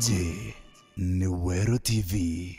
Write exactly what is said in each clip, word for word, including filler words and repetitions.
Iji ni Weru T V.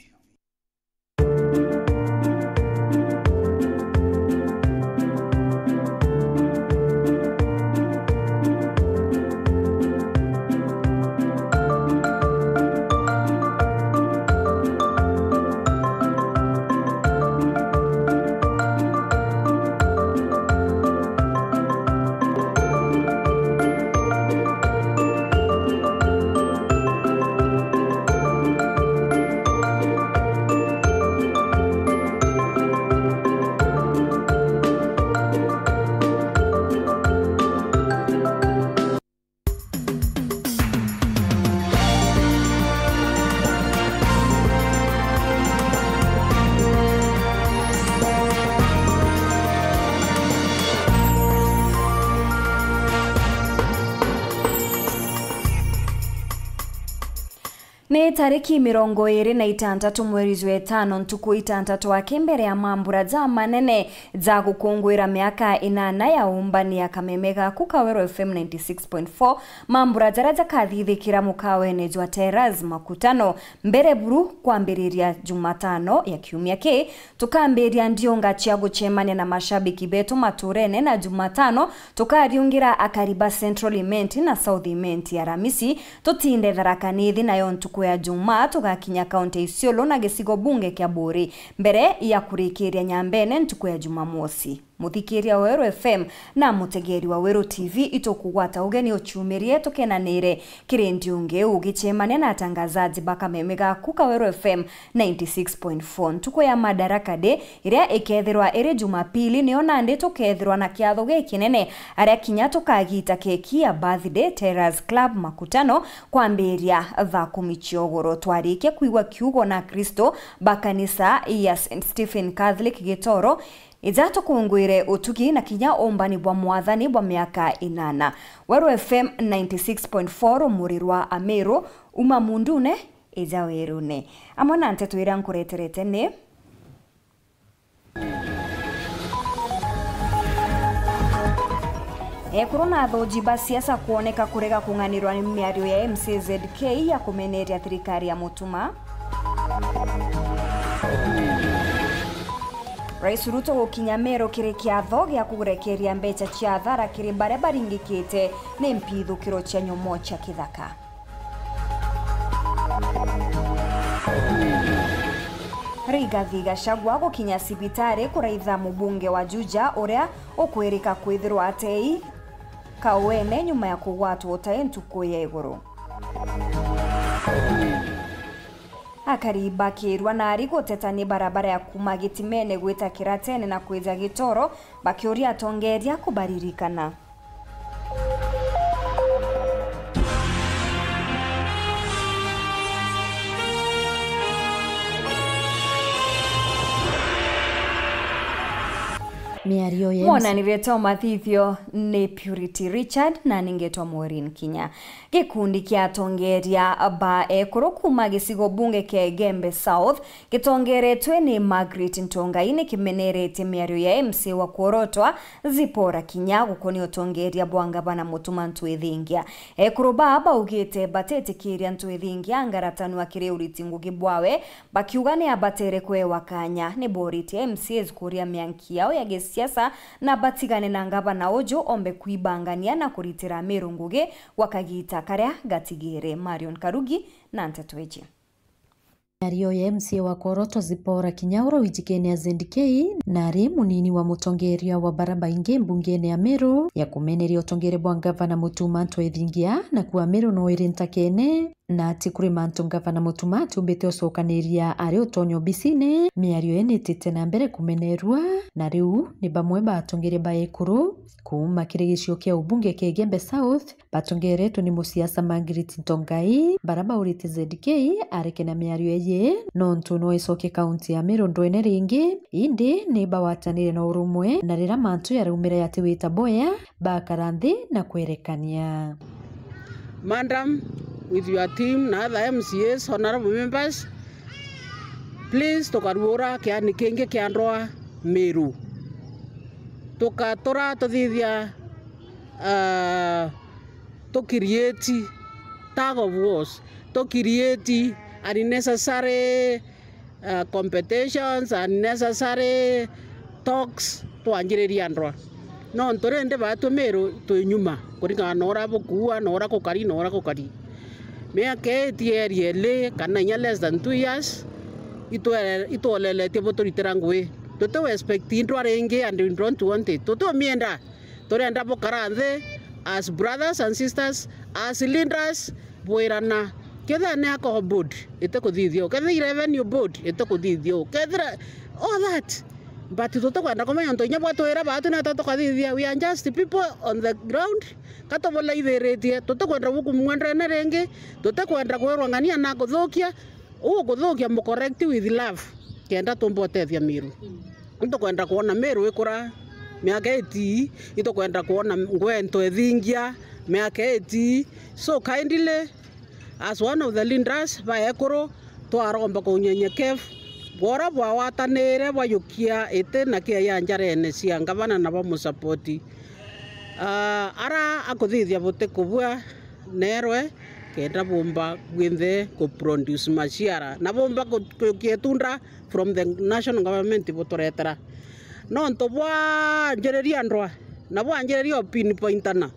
Ni tariki mirongo iri na itantatu mweri jwa itano, ntuku itantatu aki mbere ya mambura jamanene ja gukunguira miaka inana ya uumbani ya kameme gaku ka Weru F M ninety six point four, mambura jaria jakathithikira mukawene jwa Terrace Makutano mbere buru kwambiriria Jumatano ya kiumia ki. Tukambiria ndiunga cia gucemania na mashabiki betu maturene, na Jumatano tukariungira akari ba Central Imenti na South Imenti Aramisi, tutinde Tharaka Nithi, nayo ntuku ya Jumaa tugakinya kaunti ya Isiolo na gicigo bunge kia Buuri mbere ya kurikiria Nyambene ntuku ya Jumamosi. Muthikiria wa Weru F M na mutegeri wa Weru T V, itukugwata ugeni uciumirie tukenanire kiri ndiungi ugicemania na atangazaji ba kameme gaku ka Weru F M ninety six point four. Ntuku ya Madaraka Day, iria ikethirwa iri Jumapili, niyo nandi tukethirwa na kiatho gikinene, aria kinya tukagita keki ya birthday Terrace Club Makutano kwambiria thaa kumi cia ugoro. Twarikia kwigua kiugo na Akristo ba kanisa ya Saint Stephen Catholic Gitoro, ija tukunguire utugi na kinya umbani bwa Mwathani bwa miaka inana. Weru F M ninety six point four, rumuri rwa Amiru, uma mundune, ija werune. Amwe na nteto iria nkureterete ni: Ekuru na athoji ba siasa kwoneka kurega kung'anirwa ni miario ya M C Z K ya kumeneria thirikari ya Mutuma. Rais Ruto gukinya Meru kiri kiatho gia kurekeria mbeca cia athara kiri baria baringikite ni mpithukiro cia nyomo cia kithaka. Rigathi Gachagua gukinya cibitari kuraitha mubunge wa Juja uria ukwirika kwithirwa atei kauene nyuma ya kugwatwa utai ntuku ya iguru. Akari bakirwa nari guteta ni barabara ya kuma Gitimene gwita Kiratene na kwija Gitoro, bakiuria atongeria kubaririkana. Miario ya M C. Mwonanire twa mathithio ni Purity Richard na ningetwa Maureen Kinya. Gikundi kia atongeria ba ekuru kuma gicigo bunge kia Igembe South gitongeretwe ni Margaret Ntongai nikimeneretie miario ya M C A wa Kuorotwa Zipporah Kinya gukonia utongeria bwa ngavana Mutuma M'Ethingia. Ekuru baa baugite batetikiria M'Ethingia angaratanua kiri uriti ngugi bwawe, bakiuga ni abatere kwewa kanya. Ni boritie M C As kuria mianki yao ya gisiasa na batigane na ngavana uju ombe kwibangania na kuritira Amiru ngugi gwa kagita karia gatigire. Marion Karugi na nteto iji. Miario ya M C A wa Kuorotwa Zipporah Kinya uria wijikene ya Z K na ari munini wa mutongeria wa baria baingi mbungene ya Meru ya kumeneria utongeria bwa ngavana Mutuma M'Ethingia, na kuuga Meru no iri ntakene, na ati kuri mantu ngavana Mutuma atiumbite ucokaniria ari utonya obisine. Miario ii niitite na mbere kumenerua, na riu ni bamwe ba atongeria ba ekuru kuuma kiri gicigo kia ubunge kia Igembe South batongeretwe ni musiasa Margaret Ntongai, baria baurite Z K areke na miario iji, nontu no icoke kaunti ya Meru ndwene ringi, indi ni bagwatanire na urumwe, na riria mantu yaraumira yatiwita boya, bakara nthi na kwerekania. Madam, with your team na other M C As, honorable members, please, tukaruura kiani kingi kia ndwaa Meru. Tukatura tuthithia, ah, tu create tug of wars, To create unnecessary, uh, competitions, unnecessary talks, twanjiriria ndwa. Nontu rindi batwi Miru twi nyuma, kuringana na uria bukuua, na uria gukari, na uria gukari. Miaka ii ti eri ili, kana inya less than two years, itwe-, itwoleretie buturitira ngui. Tutiu expect ndwa ringi and we don't want it. Tutiumienda. Turenda bukara nthi as brothers and sisters, as leaders, bwirana. Kethira ni alcohol board, itikuthithia uu. Kethira ni revenue board, itikuthithia uu. Kethira all that. But tutikwenda kumenya untu inya bwatwira baatu nata tukathithia. We are just people on the ground. Ka tubulaithiritie. Tutikwenda gukumua ndene ringi. Tutikwenda kwirwa ng'ania na kuthukia. Uu kuthukia mu correct with love, kenda tumba utethia Miru. Itukwenda kwona Miru ikura miaka itii, itukwenda kwona ngwento ithingia miaka itii. So kindly, as one of the leaders ba ekuru, twaromba kunyenyekevu bwora bwawatanire bwajukia iti na kia ya njarene cia ngavana na bamusapoti. Ah, ara akuthithia buti kubua nerwe, kenda bumba bwinthe ku produce maciara, na bumba ku-, kujukia itunda from the national government buturetera. Nontu bwanjiriria ndwa, na bwanjiriria o pinpointana,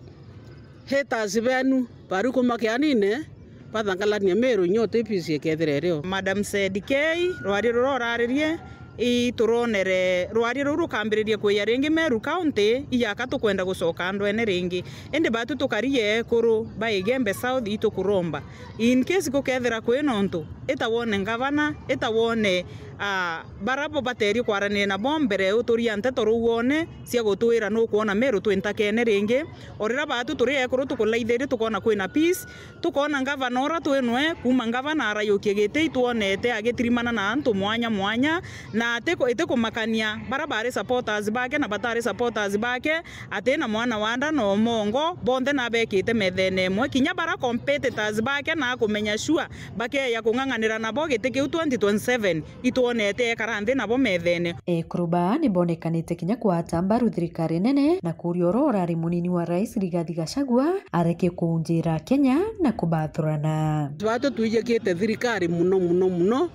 haters benu, baru kuma kianine, bathangalania Miru inya uti peace ikethira irio. Madam said K, rwari ruria uraririe, ituronere rwari ruu rukambiriria kwija ringi Meru County, ijaka tukwenda gucoka ndwene ringi. Indi batu tukari ekuru ba Igembe South itukuromba. In case gukethira kwina untu, ita wone ngavana, ita wone, ah, bara bo baterie kwaraniria nabo mbere uturia nteto ruu wone cia gutwira nukwona Meru twi ntakene ringi. O riria batu turi ekuru tukulaithiria tukona kwina peace, tukona ngavana uria twi nwe, kuuma ngavana arayukia giti itwonete agitirimana na antu mwanya mwanya, na ati-, itikumakania bara bari supporters bake na batari supporters bake, ati na mwana wa nda na umongo, bonthe nabekite methene imwe, kinya bara competitors bake na akumenya sure bakeya kung'ang'anira nabo giti kiu twenty twenty-seven, itwonete ekara nthi nabo methene. Ekuru baa ni bonekanite kinya kwata mbaru thirikari nene na kuria uria urari munini wa rais Rigathi Gachagua areke kuunjira Kenya na kubathurana. Batu twijikite thirikari muno, muno, muno,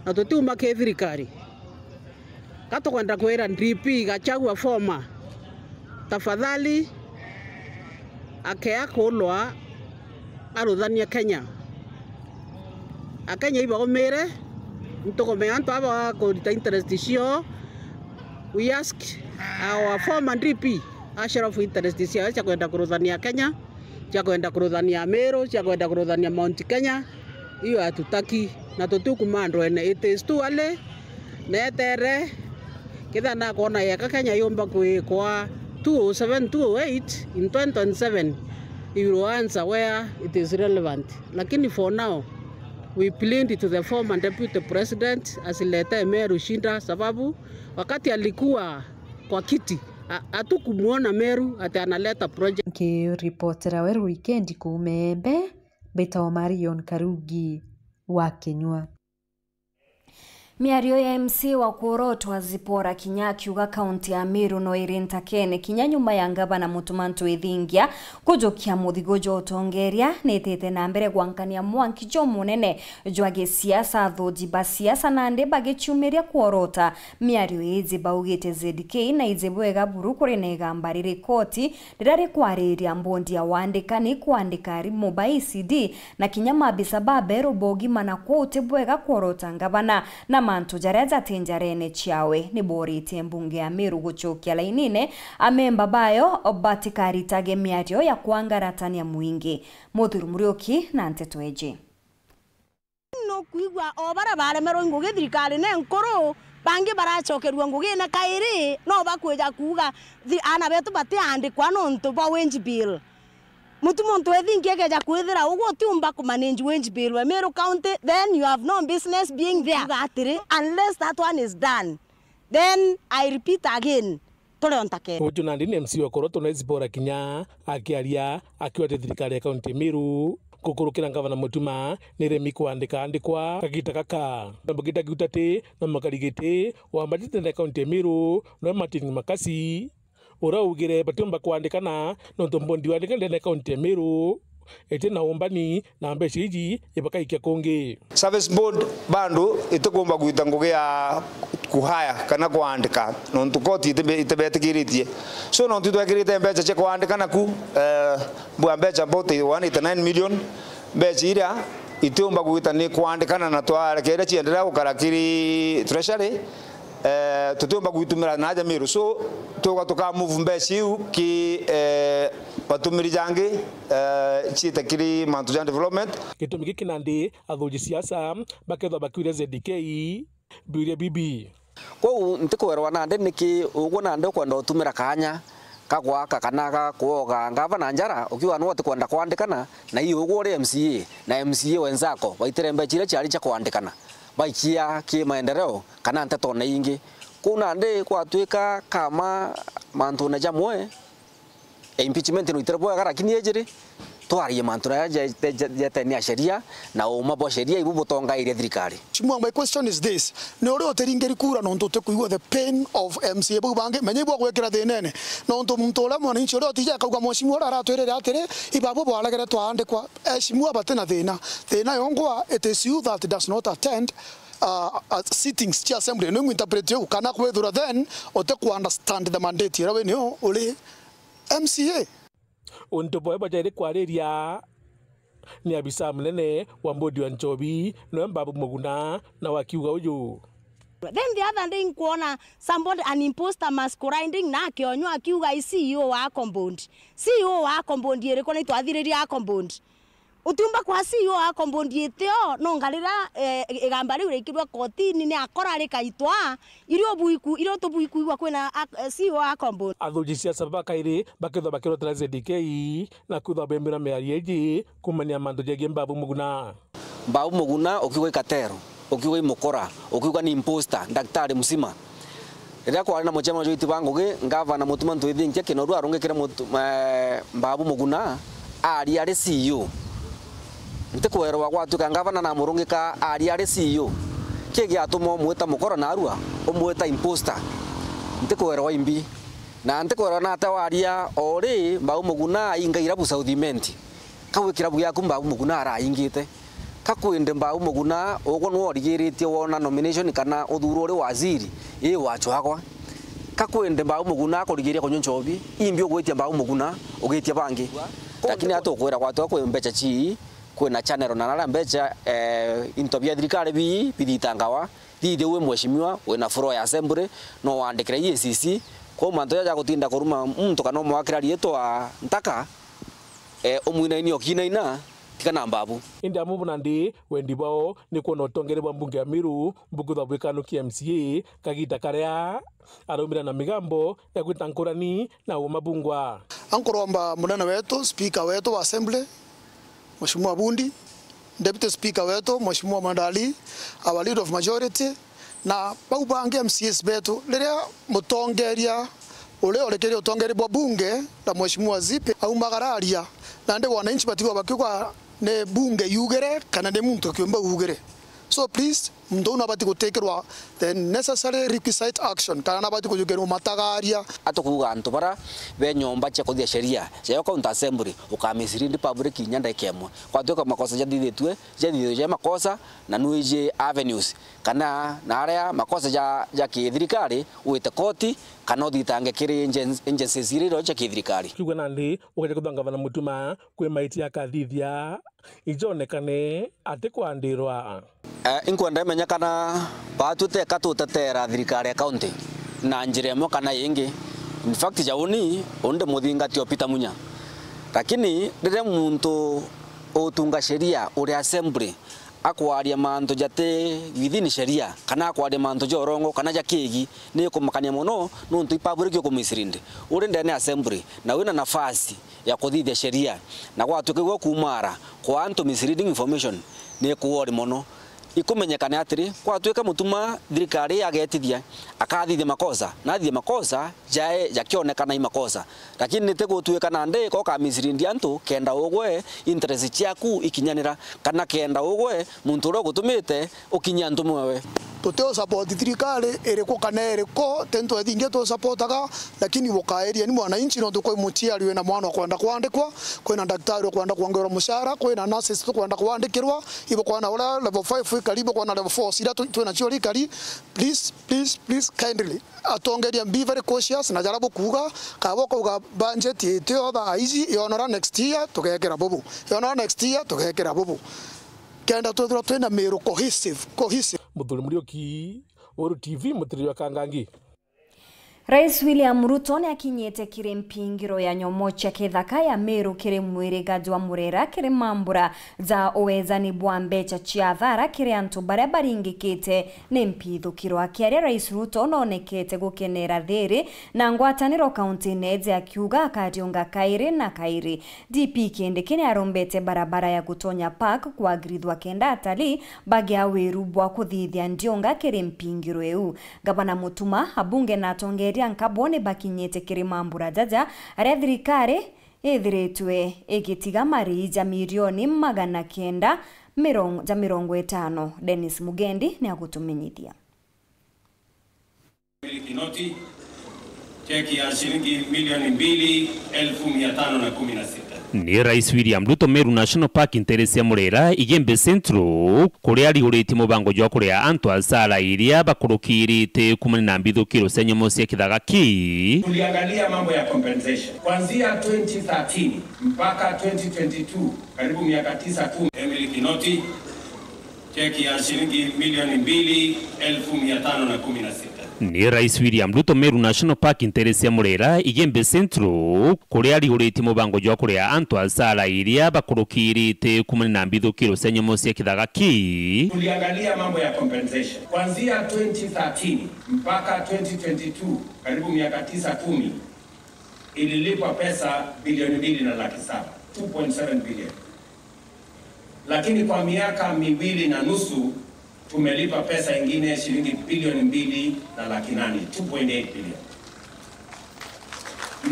na tutiuma ki thirikari. Ka tukwenda kwira D P Gachagua former, tafadhali, akea kulwa aruthania Kenya. Akenya ibaumire, ntukumenya antu aba bakurita interest ciao. We ask our former D P ashare off interest ciao cia kwenda kuruthania Kenya, cia kwenda kuruthania Meru, cia kwenda kuruthania Mount Kenya. Hiyo hatutaki, na tutikuma ndwene. It is too early. Netere, kethira nakwona yeka Kenya yumba kwikwa two oh seven, two oh eight in twenty twenty-seven, he will answer where it is relevant. Lakini for now, we plead to the former deputy president asilete Meru shida, sababu wakati alikuwa kwa kiti, a-, hatukumuona Meru ati analeta project. Nkiripotera Weru Weekend kuuma Embe, mbitawa Marion Karugi wa Kinyua. Miario ya M C wa kuorotwa Zipporah Kinya akiuga kaunti ya Meru no iri ntakene kinya nyuma ya ngavana Mutuma M'Ethingia kujukia muthigu jwa utongeria, nitite na mbere gwankania mwanki jumunene jwa gisiasa, athuji ba siasa nandi bagiciumiria kuorota miario iji. Baugite Z K na iji bwega buru kuri na igamba riri koti riria rikwariria mbondi ya wandikani kwandika arimu ba E C D na kinya maabisa ba beru ba ugima, na kwou ti bwega kuorota ngavana na mantu jaria jati njarene ciawe. Ni boritie mbunge ya Meru gucokia lainine amemba bayo batikaritage miario ya kwangaratania mwingi. Muthuri Muriuki na nteto iji. Nukwigua o baria baremerwe ngugi thirikari ni nkuru, bangi baracokerua ngugine kairi, no bakwija kuuga thi-, aana betu batiandikwa nontu bwa wage bill. Mutu muntu M'Ethingia ekeja kwithira ugwe utiumba kumanage wage bill we Meru County, then you have no business being there. Kuuga atiri, unless that one is done, then I repeat again, turi o ntakene. Uju nandi ni M C wa Koroto na Zipporah Kinya akiaria akiuga ati thirikari ya kaunti ya Meru gukurukira ngavana Mutuma ni iremi kwandika andikwa kagita gaka. Mbugite akiuga ati no mukarigiti wambatite ndene ya kaunti ya Meru no Martin Makasi, uria augire batiumba kwandikana nontu mbondi wandika ndene ya kaunti ya Meru iti na umbani na mbeca iji ibakaikia kungi. Service Board bado itikumba gwita ngugi ya kuhaya kana kwandika, nontu koti itibe-, itibetikiritie. So, nontu twekirite mbeca cia kwandika naku, eh, bwa mbeca about one eighty-nine million, mbeca iria itiumba gwita ni kwandikana na twareke iria cienderea gukara kiri treasury, eh, tutiumba gwitumira na aja Meru. So, tuga tuka move mbeca iu ki, eh, batumiri jangi, eh, ciite kiri mantu ja development. Gitumi giki nandi athuji siasa bakethwa bakiuria Z D K biuria bibi. Kwou ntikwerwa nandi niki ugwe nandi ukwenda utumira kaanya ka gwaka kana ga kwoga ngavana njara, ukiuga nwe utikwenda kwandikana na ii ugwe uri M C A na M C A wenzako baitire mbeca iria ciari cia kwandikana, baikia ki maendeleo kana ntetone ingi. Kwou nandi gwatwika kama mantune jamwe, impeachment no itire bwega, lakini iji ri, twararie mantu jaria ja-, ja-, ja-, jatene ya sheria na uuma bwa sheria ibu butongairia thirikari. Mheshimiwa, my question is this. Ni uri utiringiri kura nontu utikwigua the pain of M C A bau bangi? Menya ibwa gwikira thinene. Nontu muntu uria mwananchi uria utija akauga, Mheshimiwa uria aratwirire atiri, ibabu bwaregere twaandikwa. Mheshimiwa, bati na thina. Thina yongwa, it is you that does not attend, uh, uh, sittings cia assembly. Ni interpret you kana kwithira then uti ku understand the mandate iria wi nio uri M C A. Untu bwawe bajairi kwariria ni abisa munene wa mbodi wa nchobi, niwe Mbabu Muguna, nawe akiuga uju. Then the other day nkwona somebody, an imposter masquerading na akionywa akiuga i C E O wa Compound. C E O wa Compound iriku ni twathiririe a Compound. Utiumba kwa C E O wa Compound itio, no ngarira, eh, igamba riu rikirwe kotini ni akora rikaitwa, irio buiku, irio tubuikuigua kwina a-, C E O wa Compound. Athuji siasa bakairi bakethwa bakirotera Z D K na kwithwa bembira miario iji kumania mantu jegie Mbabu Muguna. Mbabu Muguna ukiuga i cartel, ukiuga i mukora, ukiuga ni imposter, daktari mzima. Riria kwari na mucemanio jwa iti ba ngugi, ngavana Mutuma Ntwithinkia Kinoru arungikire Mutu-, eh, Mbabu Muguna aria ari C E O. Ntikwerwa gwatuika ngavana namurungika aria ari C E O, ki giatuma umwita mukora narua, umwita imposter? Ntikwerwa imbi. Na ntikwerwa nate waria o ri Mbabu Muguna ainga irabu South Imenti. Ka gwi kirabu giaku Mbabu Muguna araingite? Ka kwindi Mbabu Muguna ugwe nwe urigiritie wona nomination kana uthurwe uri waziri, ii wachwagwa? Ka kwindi Mbabu Muguna akurigiria kunywa nchobi? Imbi ugwitia Mbabu Muguna ugitia bangi? Lakini atukwira gwatwa kwi mbeca chii, kwina channel na naria mbeca, eh, into bia thirikari bii bithitangawa. Thithia wi mheshimiwa, wina floor ya assembly, no wandikire E A C C, kwou mantu jaja ja gutinda kuruma muntu kana umwakira riitwa ntaka, eh, umwinaini okinaina, tiga na Mbabu. Indi amwe buna ndi wendi bwao ni kwona utongeri bwa mbunge ya Meru bukwithwa bwikanukia M C A kagita karia araumira na migambo ya gwita nkurani na uma bungwa. Ankuromba munene wetu, speaker wetu wa assembly, Mheshimiwa Bundi, Deputy Speaker wetu, Mheshimiwa Madali, our leader of majority, na bau bangi M C As betu, riria mutongeria uria urekerie utongeria bwa bunge na Mheshimiwa Zipe aumagara aria, nandi wananchi batigwa bakiuga ni bunge yugire kana ni muntu kiumbe ugire. So please, muntu uu nabati gutikirwa the necessary requisite action, kana nabati kujukirirwa matagaria. Atukuuga antu bara be nyomba cia kuthia sheria cia yo county assembly, ukamislead public inya ndagika imwe. Gwatuika makosa jathithitue, jathithitue ja makosa, na nwiji avenues, kana na aria makosa ja, ja kithirikari, wite koti, kana uthitange kiri agen-, agencies iria irio cia kithirikari. Kiuga nandi, ugeja kuthanga bana Mutuma kwi maitia akathithia ijonekane atikwandirwa. Eh, inkwenda imenya kana baatwi teka tuteteera thirikari ya kaunti na njira imwe kana ingi. In fact, ja uni, uni ndi muthingati o Peter Munya. Lakini riria muntu utunga sheria uri assembly akwaria mantu jati within sheria, kana akwaria mantu ja urongo, kana ja kigi, ni ikumakania mono, nontu i public ukumislead. Uri ndene assembly, na wina nafasi ya kuthithia sheria, na gwatuika igwe kumara kwa antu misleading information, ni kuwori mono. Ikumenyekane atiri, kwatuika Mutuma thirikari yagetithia, akathithia makosa, na athithia makosa, jae jakionekana i makosa. Lakini niti gutuika nandi ko kamisirindi antu kenda ugwe interest ciaku ikinyanira, kana kenda ugwe muntu uria ugutumite ukinyia ntumwa ewe. Tuti u support thirikari iriku kana iriku, ti ntu ethingi tu supportaga, lakini bukairia ni mwananchi, nontu kwi muciari wina mwana ukwenda kwandikwa, kwina ndaktari ukwenda kwongerwa mucara, kwina nurses tukwenda kwandikirwa, ibukwona uria level five ikari, ibukwona level four iria tu-, twinacio ikari. Please, please, please, kindly, atongeria, be very cautious na jaria bukuuga, kaba ukauga budget itiyo thaa iji, yonora next year tugekira bubu, yonora next year tugekira bubu, kenda twithirwa twina miru cohesive, cohesive. Muthuri Muriuki, Uru T V, Mutiriri wa Kangangi. Rais William Ruto ni akinyite kiri mpingiro ya nyomo cia kithaka ya Meru kiri mwiriga jwa Murera kiri mambura ja uwejani bwa mbecha cia thara kiri antu baria baringikite ni mpithukiro. Akiaria, Rais Ruto noonekete gukenera thiri na ngwataniro kaunti-ini iji, akiuga akariunga kairi na kairi. D P Kindiki ni arombete barabara ya Gutonya Park kwagirithwa kenda atalii bagia wiru bwa kuthithia ndiunga kiri mpingiro iu. Gavana Mutuma, abunge na atongeria nkabo ni bakinyite kiri mambura jaja aria thirikari ithiritwe igitiga marii ja milioni magana kenda mirongo, ja mirongo itano. Dennis Mugendi ni agutumenyithia. Miliki noti, cheki ya shilingi milioni mbili elfu mia tano na kumi na sita. Ni Rais William Ruto Meru National Park nteere cia Murera, Igembe Central, kuria ariguritie mubango jwa kuria antu asara iria bakurukirite kumania na mbithukiro cia nyomo cia kithaka kii. Tuliangalia mambo ya compensation. Kuanzia twenty thirteen mpaka twenty twenty-two, karibu miaka tisa, kumi. Emily Kinoti, cheki ya shilingi milioni mbili elfu mia tano na kumi na sita. Ni Rais William Ruto Meru National Park nteere cia Murera, Igembe Central, kuria ariguritie mubango jwa kuria antu asara iria bakurukirite kumania na mbithukiro cia nyomo cia kithaka kii. Tuliangalia mambo ya compensation. Kuanzia twenty thirteen mpaka twenty twenty-two, karibu miaka tisa, kumi, ililipwa pesa bilioni mbili na laki saba, two point seven billion. Lakini kwa miaka miwili na nusu tumelipa pesa ingine shilingi bilioni mbili na laki nane, two point eight billion.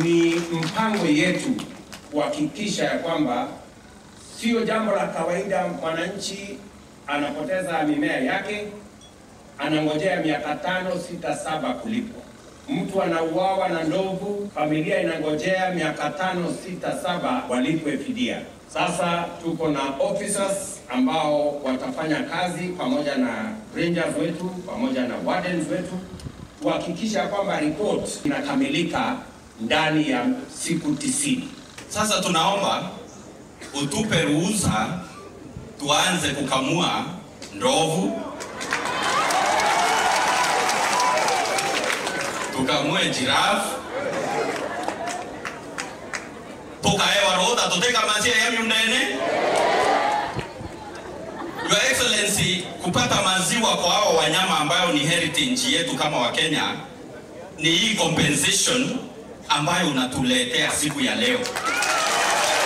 Ni mpango yetu kuhakikisha ya kwamba sio jambo la kawaida mwananchi anapoteza mimea yake, anangojea miaka tano, sita, saba kulipwa. Mtu anauawa na ndovu, familia inangojea miaka tano, sita, saba walipwe fidia. Sasa tuko na officers ambao watafanya kazi pamoja na rangers wetu, pamoja na wardens wetu, kuhakikisha kwamba report inakamilika ndani ya siku tisini. Sasa tunaomba utupe ruhusa tuanze kukamua ndovu, tukamue giraffe, tukaewa rutha tutikamacie ya miundene. Your Excellency, kupata maziwa kwa hao wanyama ambayo ni heritage yetu kama Wakenya, ni hii compensation ambayo unatuletea siku ya leo.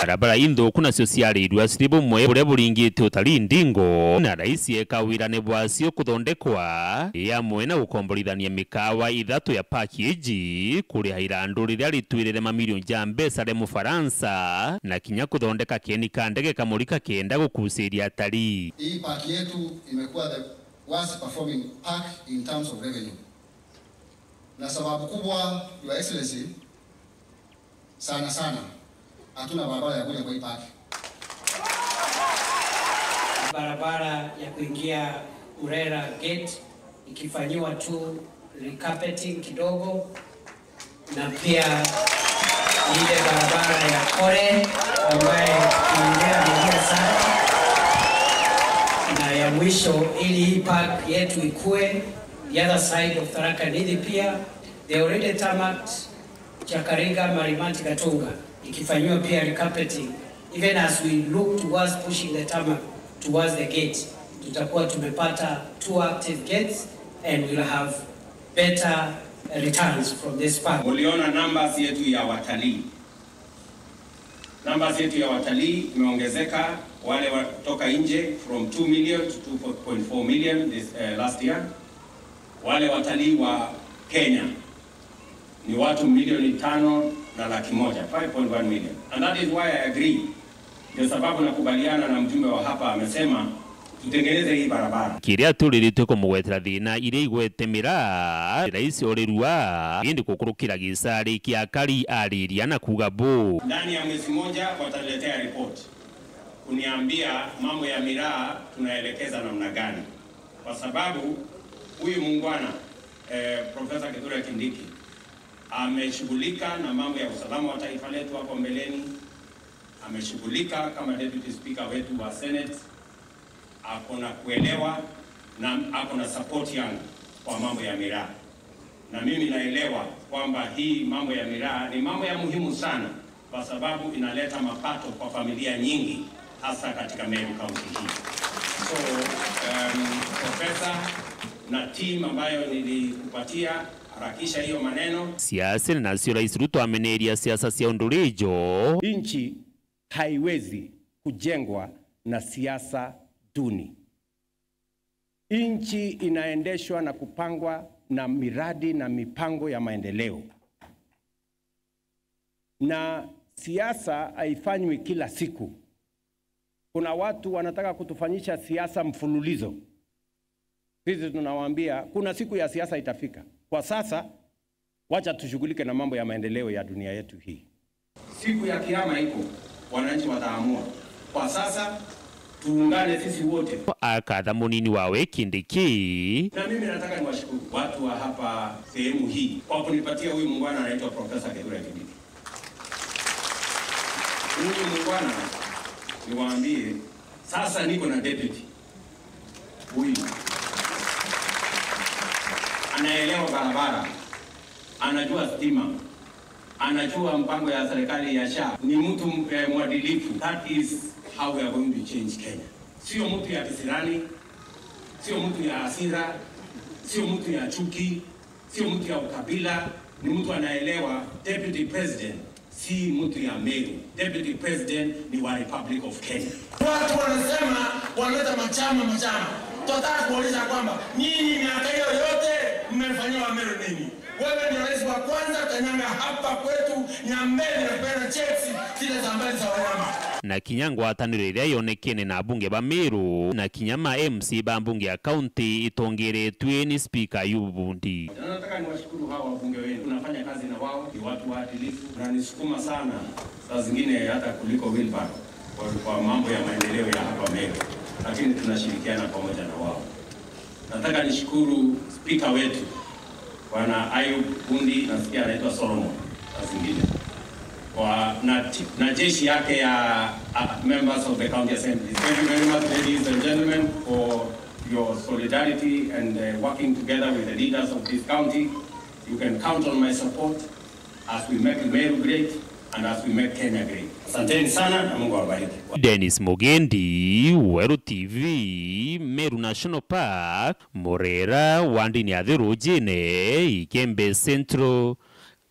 Barabara inthuku nacio ciariirua ciri bumwe buria buringite utalii ndingo, na rais eka wirane bwacio kuthondekwa, ri amwe na gukomborithania mikawa ithatu ya park iji, kuriha irandu riria ritwirire mamilioni ja mbeca ria Mufaransa, na kinya kuthondeka keni ka ndege kamurika kenda gukuciria atalii. Hii park yetu imekuwa the worst performing park in terms of revenue. Na sababu kubwa, Your Excellency, sana sana, hatuna barabara ya kuja kwa hii park. Barabara ya kuingia Murera gate ikifanyiwa tu recarpeting kidogo, na pia ile barabara ya Kore ambaye tunaendelea sana, na ya mwisho, ili hii park yetu ikue the other side of Tharaka Nithi pia, they already tarmacked Chakariga, Marimanti, Gatunga, ikifanyiwa pia recarpeting. Even as we look towards pushing the tarmac towards the gate, tutakuwa tumepata two active gates and we'll have better returns from this park. Uliona numbers yetu ya watalii. Numbers yetu ya watalii imeongezeka, wale wa kutoka nje from two million to two point four million this, eh, last year. Wale watalii wa Kenya ni watu milioni tano na laki moja, five point one million. And that is why I agree. Ndio sababu nakubaliana na mjumbe wa hapa amesema tutengeneze hii barabara. Kiria turiritwe kumugwetera thina iria igwete miraa, rais orirua, indi gukurukira gisari kia akari ariria na kuuga bu. Ndani ya mwezi moja wataletea report kuniambia mambo ya miraa tunaelekeza namna gani, kwa sababu huyu muungwana, eh, Professor Kithure Kindiki ameshughulika na mambo ya usalama wa taifa letu hapo mbeleni, ameshughulika kama deputy speaker wetu wa Senate, ako na kuelewa na ako na support yangu kwa mambo ya miraa, na mimi naelewa kwamba hii mambo ya miraa ni mambo ya muhimu sana, kwa sababu inaleta mapato kwa familia nyingi, hasa katika Meru County hii. So, um, Professor na team ambayo nilikupatia, harakisha hiyo maneno. Siasa nacio Rais Ruto ameneria siasa cia undurijo. Nchi haiwezi kujengwa na siasa duni. Nchi inaendeshwa na kupangwa na miradi na mipango ya maendeleo. Na siasa haifanywi kila siku. Kuna watu wanataka kutufanyisha siasa mfululizo. Sisi tunawaambia kuna siku ya siasa itafika. Kwa sasa, wacha tushughulike na mambo ya maendeleo ya dunia yetu hii. Siku ya kiama iko, wananchi wataamua. Kwa sasa, tuungane sisi wote. Akatha munini wawe Kindiki. Na mimi nataka niwashukuru watu wa hapa sehemu hii kwa kunipatia huyu muungwana anaitwa Professor Kithure Kindiki. Huyu muungwana, niwaambie, sasa niko na deputy. Huyu anaelewa barabara, anajua stima, anajua mpango ya serikali ya SHA. Ni mtu, eh, mwadilifu. That is how we are going to change Kenya. Sio mtu ya kisirani, sio mtu ya hasira, sio mtu ya chuki, sio mtu ya ukabila. Ni mtu anaelewa deputy president si mtu ya Meru. Deputy president ni wa Republic of Kenya. Watu wanasema wanaleta machama, machama. Tunataka kuuliza kwamba nyinyi miaka hiyo yote mmefanyiwa Meru nini? Wewe ndio rais wa kwanza kanyanga hapa kwetu Nyambene na kupeana checks zile za mbali za wanyama. Na kinya ngwataniro iria yonekene na abunge ba Meru, na kinya ma M C ba mbunge ya county itongeretue ni speaker Ayubu Bundi. Na nataka niwashukuru hawa wabunge wenu. Tunafanya kazi na wao, ni watu waadilifu, na nisukuma sana, saa zingine hata kuliko wheelbarrow, kwa, kwa mambo ya maendeleo ya hapa Meru, lakini tunashirikiana pamoja na wao. Nataka nishukuru spika wetu, Bwana Ayub Bundi, nasikia anaitwa Solomon, saa zingine, kwa, na, na jeshi yake ya, uh, members of the county assembly. Thank you very much, ladies and gentlemen, for your solidarity and, uh, working together with the leaders of this county. You can count on my support as we make Meru great and as we make Kenya great. Asanteni sana na Mungu awabariki. Dennis Mugendi, Weru T V, Meru National Park, Murera, wandini ya Thirujine, Ikembe Central,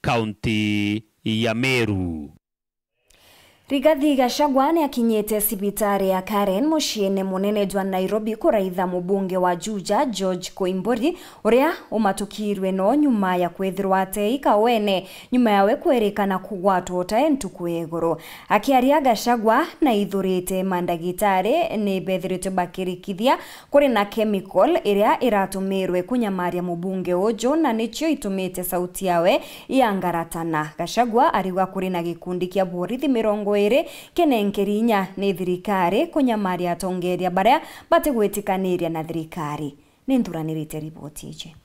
County ya Meru. Rigathi Gachagua ni akinyite cibitari ya Karen muciine munene jwa Nairobi kuraitha mubunge wa Juja George Koimburi, uria umatukirwe no nyuma ya kwithirwa ate ikawene nyuma yawe kwerikana kugwatwa utae ntuku ya iguru. Akiaria, Gachagua naithurite mandagitari ni bethiritwe bakirikithia kuri na chemical iria iratumirwe kunyamaria mubunge uju, na nicio itumite sauti yawe iangaratana. Gachagua ariuga kuri na gikundi kia borithi mirongo iri kinenkeri inya ni thirikari kunyamaria atongeria baria batigwitikaniria na thirikari. Ni nthuranirite riboti iji.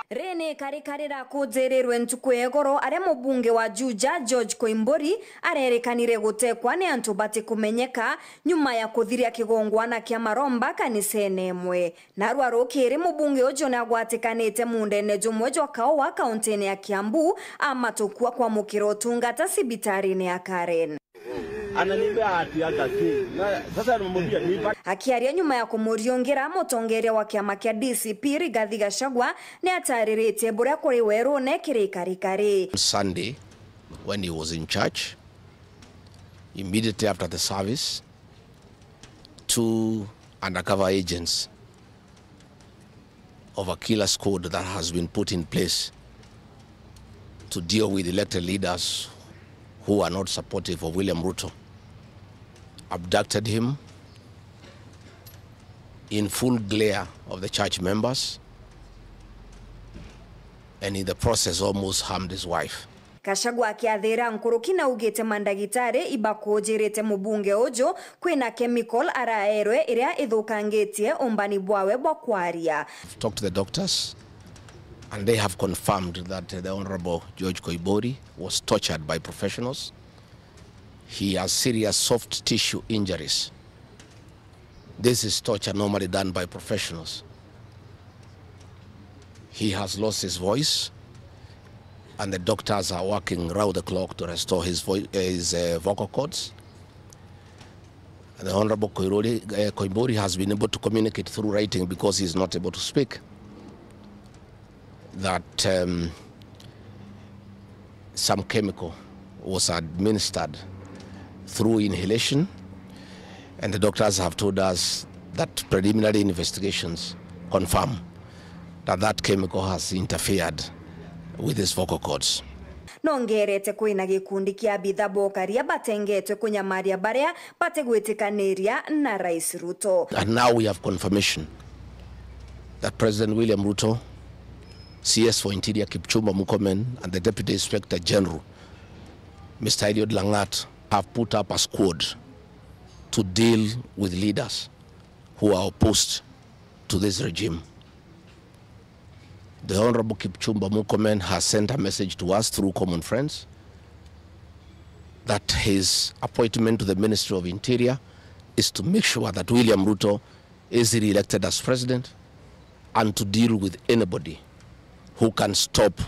Riri ni ikarika rirakunjirirwe ntuku ya igoro, aria mubunge wa Juja, George Koimburi, arerikanire gutekwa ni antu batikumenyeka nyuma ya kuthiria kigongwana kia maromba kanisene imwe. Narua rukiri, mubunge uju ni agwatikanite muundene jumwe jwa Kaua, kauntine ya Kiambu, amatukua kwamukira utungata cibitarine ya Karen. Ananiambia ati hata si. Na sasa namwambia nipa. Akiaria nyuma ya kumuriungira, mutongeria wa kiama kia D C P Rigathi Gachagua ni atariritie buria kuri werune kiri ikarika ri. Sunday, when he was in charge, immediately after the service, two undercover agents of a killer squad that has been put in place to deal with elected leaders who are not supportive of William Ruto, abducted him in full glare of the church members, and in the process almost harmed his wife. Gachagua akiathira nkuruki naugite mandagitari ibakujirite mubunge uju kwina chemical araerwe iria ithukangitie umbani bwawe bwa kwaria. I've talked to the doctors and they have confirmed that the Honorable George Koimburi was tortured by professionals. He has serious soft tissue injuries. This is torture normally done by professionals. He has lost his voice, and the doctors are working round the clock to restore his voi-, his, uh, vocal cords. And the Honorable Koirori, uh, Koimburi has been able to communicate through writing because he is not able to speak. That, um, some chemical was administered through inhalation, and the doctors have told us that preliminary investigations confirm that that chemical has interfered with his vocal cords. Nongerete kwina gikundi kia abitha bokaria batengetwe kunyamaria baria batigwitikaniria na Rais Ruto. And now we have confirmation that President William Ruto, C S for Interior Kipchumba Murkomen, and the Deputy Inspector General, Mister Eliud Langat, have put up a squad to deal with leaders who are opposed to this regime. The Honorable Kipchumba Murkomen has sent a message to us through common friends that his appointment to the Ministry of Interior is to make sure that William Ruto is re-elected as president and to deal with anybody who can stop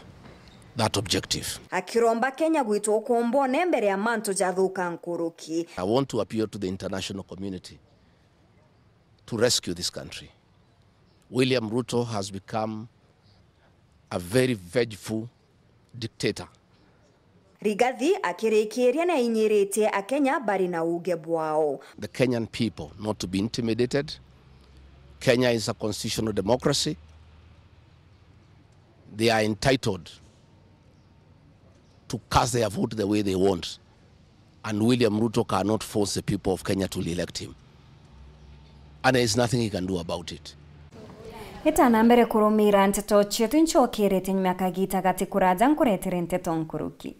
that objective. Akiromba Kenya gwitwa ukombone mbere ya mantu jathuka nkuruki. I want to appeal to the international community to rescue this country. William Ruto has become a very vengeful dictator. Rigathi akirikiria ni ainyiritie Akenya bari na uuge bwao. The Kenyan people not to be intimidated. Kenya is a constitutional democracy. They are entitled to cast their vote the way they want. And William Ruto cannot force the people of Kenya to re-elect him. And there is nothing he can do about it. Itana mbere kurumira nteto cietu, incokerete nyuma ya kagita gati kuraja nkuretere nteto nkuruki.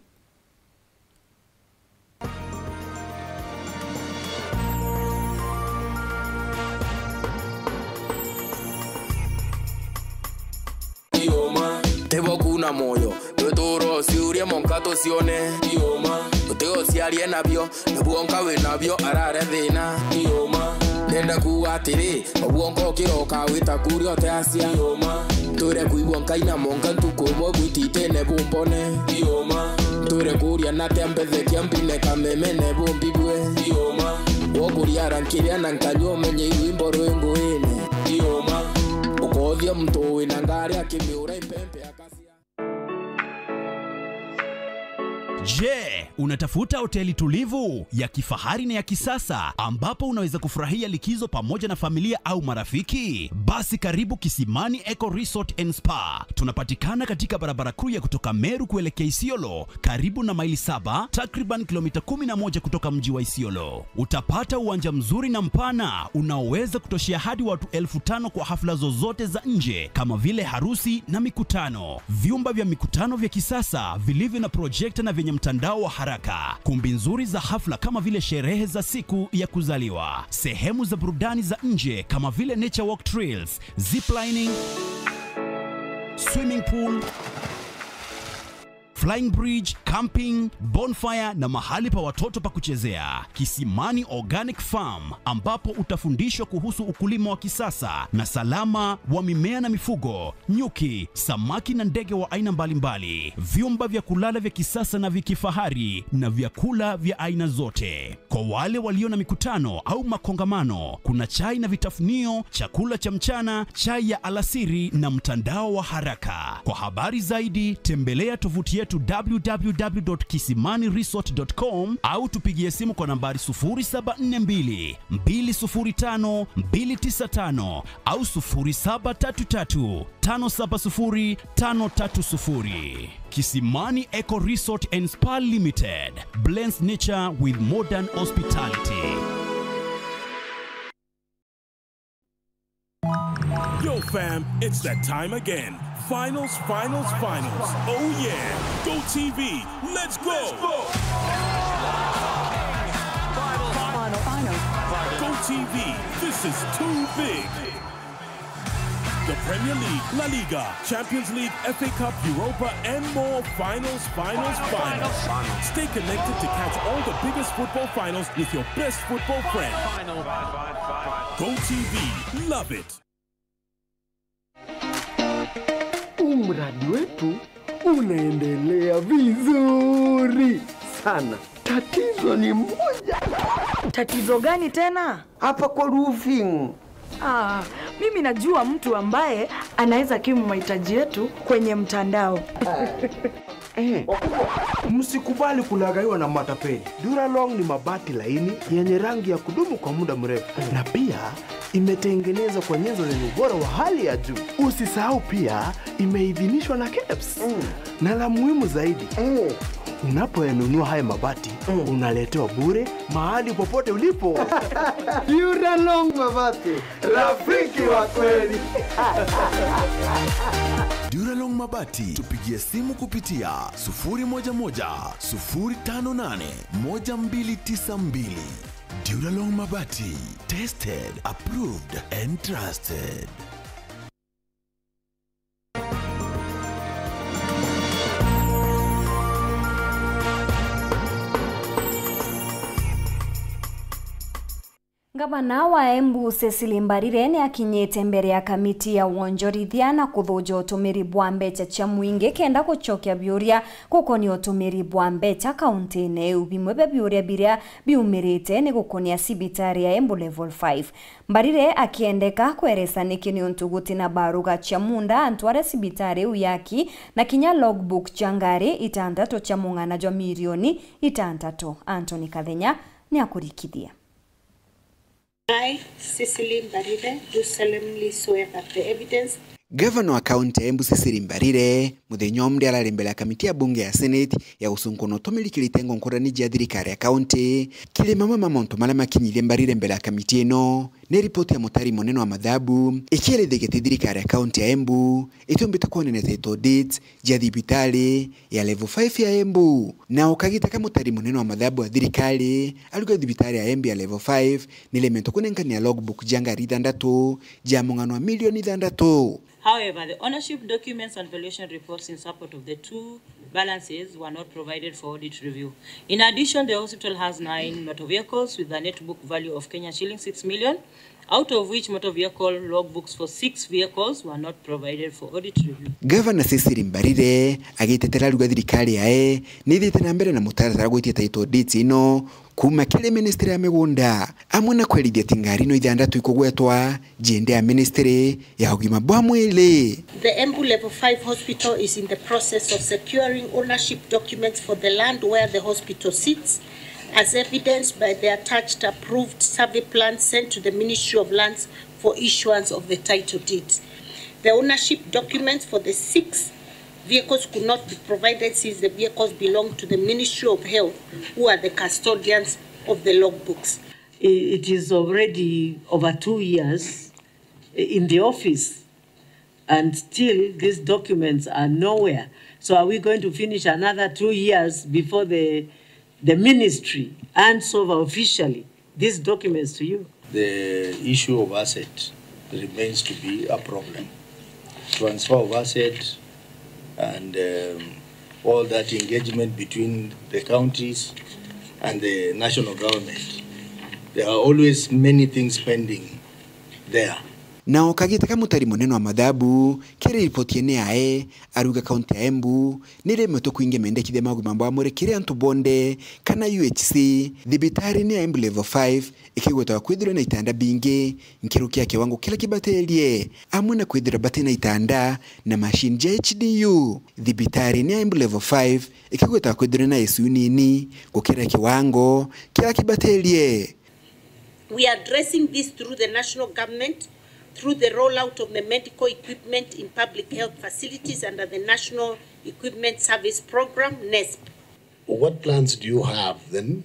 Tibo kuna moyo, twituro ciuria monka tucione. Uti uciarie nabio, na bwonka wi nabio arare thina. Ndenda kuuga atiri, obwonka ukiroka wita kuria uteacia. Twire kuigua nkaina monka ntuku umwe bwititene bumbone. Twire kuria natia mbethekia mbine kamemene bumbibue. Wokuriara nkiria na nkanyua umenye irwimbo rwi nguine. Ukoothia muntu wina ngari akimiura impempe akacia. Je, unatafuta hoteli tulivu, ya kifahari na ya kisasa ambapo unaweza kufurahia likizo pamoja na familia au marafiki? Basi karibu Kisimani Eco Resort and Spa. Tunapatikana katika barabara kuu ya kutoka Meru kuelekea Isiolo, karibu na Maili Saba, takriban kilomita kumi na moja kutoka mji wa Isiolo. Utapata uwanja mzuri na mpana unaoweza kutoshea hadi watu elfu tano kwa hafla zozote za nje kama vile harusi na mikutano. Vyumba vya mikutano vya kisasa vilivyo na projekta na vyenye mtandao wa haraka. Kumbi nzuri za hafla kama vile sherehe za siku ya kuzaliwa. Sehemu za burudani za nje kama vile nature walk trails, ziplining, swimming pool, flying bridge, camping, bonfire na mahali pa watoto pa kuchezea. Kisimani Organic Farm, ambapo utafundishwa kuhusu ukulima wa kisasa na salama wa mimea na mifugo, nyuki, samaki na ndege wa aina mbalimbali, vyumba vya kulala vya kisasa na vya kifahari na vyakula vya aina zote. Kwa wale walio na mikutano au makongamano, kuna chai na vitafunio, chakula cha mchana, chai ya alasiri na mtandao wa haraka. Kwa habari zaidi, tembelea tovuti yetu to w w w dot kisimani resort dot com au tupigie simu kwa nambari sufuri saba nne mbili, mbili sufuri tano, mbili tisa tano au sufuri saba tatu tatu, tano saba sufuri, tano tatu sufuri. Kisimani Eco Resort and Spa Limited blends nature with modern hospitality. Yo, fam, it's that time again. Finals, finals, finals. Oh, yeah. Go T V, let's go. Go T V, this is too big. The Premier League, La Liga, Champions League, F A Cup, Europa, and more. Finals, finals, finals. Stay connected to catch all the biggest football finals with your best football friend. Go T V, love it. Huu mradi wetu unaendelea vizuri sana. Tatizo ni moja. Tatizo gani tena? Hapa kwa roofing. Ah, mimi najua mtu ambaye anaweza kimu mahitaji yetu kwenye mtandao. Eh. Msikubali kulaghaiwa na matapeli. Duralong ni mabati laini yenye rangi ya kudumu kwa muda mrefu, na pia imetengenezwa kwa nyenzo zenye ubora wa hali ya juu. Usisahau pia imeidhinishwa na kebs. Mm. Na la muhimu zaidi, mm, unapoyanunua haya mabati, mm, unaletewa bure mahali popote ulipo. Duralong Mabati, rafiki wa kweli. Duralong Mabati, tupigie simu kupitia sufuri moja moja, sufuri tano nane, moja mbili tisa mbili. Duralong Mabati, tested, approved and trusted. Ngavana wa Embu Cecily Mbarire ni akinyite mbere ya kamiti ya wonjorithia na kuthuja utumiri bwa mbeca cia mwingi kenda gucokia biuria gukonia utumiri bwa mbeca kauntine iu. Bimwe bia biuria biria biumirite ni gukonia cibitari ya Embu Level five. Mbarire akiendeka kweresa niki niuntu gutina baruga cia munda antu aria cibitari iu yaki, na kinya logbook cia ngari itantatu cia mung'ana jwa milioni itantatu. Anthony Kathenya ni akurikithia. I, Cecily Mbarire, do solemnly swear that the evidence. Gavana wa kaunti ya Embu Cecily Mbarire, muthenya wa munthi arari mbere ya kamiti ya bunge ya Senate ya gucunkuna utumiri kiri itengo nkurani jia thirikari ya kaunti. Kiri mamwe ma mauntu maria makinyirie Mbarire mbere ya kamiti ino, ni ripoti ya mutari munene wa mathabu, ikierithigia ti thirikari ya kaunti ya Embu itiumbite kwonania title deeds jia thibitari ya level five ya Embu. Na ukagita ka mutari munene wa mathabu wa thirikari, aruga thibitari ya Embu ya level five niremetwe kunenkania logbook jia ngari ithanthatu jia mung'ano wa milioni ithanthatu. However, the ownership documents and valuation reports in support of the two balances were not provided for audit review. In addition, the hospital has nine motor vehicles with a net book value of Kenya shilling six million, out of which motor vehicle logbooks for six vehicles were not provided for audit review. Gavana Cecily Mbarire agitetera aruga thirikari yae ni ithiite na mbere na mutaratara gwitia title deeds ino kuuma kiri ministry ya migunda, amwe na kwerithia ati ngari ino ithanthatu ikugwetwa jende ya ministry ya ugima bwa mwiri. The Embu Level five Hospital is in the process of securing ownership documents for the land where the hospital sits, as evidenced by the attached approved survey plan sent to the Ministry of Lands for issuance of the title deeds. The ownership documents for the six vehicles could not be provided since the vehicles belong to the Ministry of Health, who are the custodians of the logbooks. I-, it is already over two years in the office, and still these documents are nowhere. So are we going to finish another two years before the, the ministry hands over officially these documents to you? The issue of asset remains to be a problem. Transfer of asset and, um, all that engagement between the counties and the national government. There are always many things pending there. Nao Kagita ka mutari munene wa mathabu, kiri ripoti ene yae, aruga kaunti ya Embu ni iri mituku ingi mendekithia ma ugima bwa mwiri kiri antu bonthe, kana U H C, thibitarine ya Embu Level five ikigwetwa kwithirwa na itanda bingi nkiruki ya kiwango kiria kibatirie, amwe na kwithirwa bati na itanda na machine ja H D U. Thibitarine ya Embu Level five ikigwetwa kwithirwa na I C U nini gukira kiwango kiria kibatirie. We are addressing this through the national government, through the rollout of the medical equipment in public health facilities under the National Equipment Service Program, NESP. What plans do you have then,